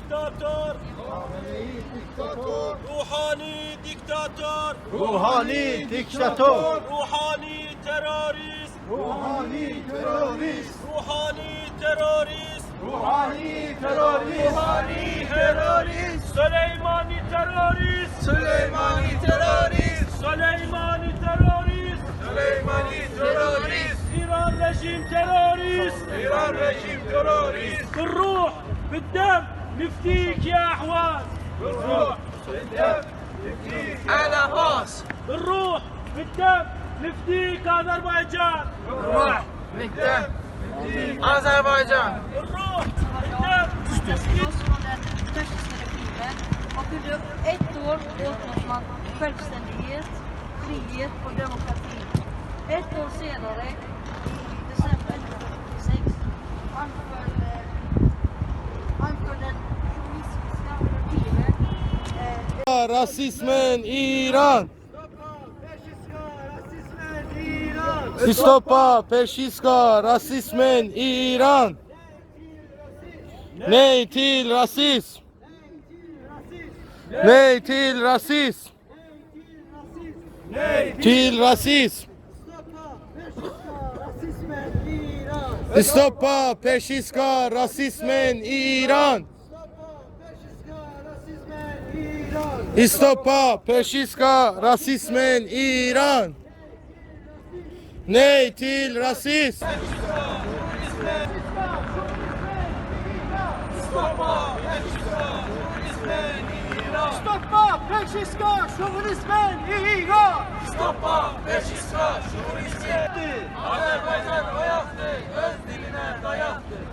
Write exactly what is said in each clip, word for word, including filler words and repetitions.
دیکتاتور. روحانی دیکتاتور. روحانی دیکتاتور. روحانی تروریست. روحانی تروریست. روحانی تروریست. روحانی تروریست. روحانی تروریست. سلیمانی تروریست. سلیمانی تروریست. سلیمانی تروریست. سلیمانی تروریست. ایران رژیم تروریست. ایران رژیم تروریست. بالروح، بالدم، نفديك يا أحواز. بالروح، بالدم، نفديك يا أحواز. بالروح، بالدم، نفديك آذربايجان. بالروح، بالدم، نفديك آذربايجان. بالروح، بالدم، نفديك. Fascistisk regime. Og kunne ett år åpnet man selvstendighet, frihet og demokrati. Ett år senere, i desember nitten førtiseks, anførte, anførte det kommunistiske partiet, eh, Rasismen i Iran. Stoppa fascistiske rasismen i Iran! Stoppa fascistiske rasismen i Iran! Nej til rasism! Nej til rasism! Nej til rasism! Stoppa fascistiske rasismen i Iran! Stoppa fascistiske rasismen i Iran! Stoppa fascistiske rasismen i Iran! Nej til rasism! Stoppa fascistiske sjåvinismen i Iran! Stoppa fascistiske sjåvinismen! Azərbaycan oyaqdır, öz dilinə dayaqdır.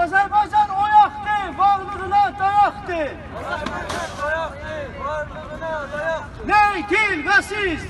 Azərbaycan oyaqdır, varlığına dayaqdır. Azərbaycan oyaqdır, varlığına dayaqdır. Nej til rasism!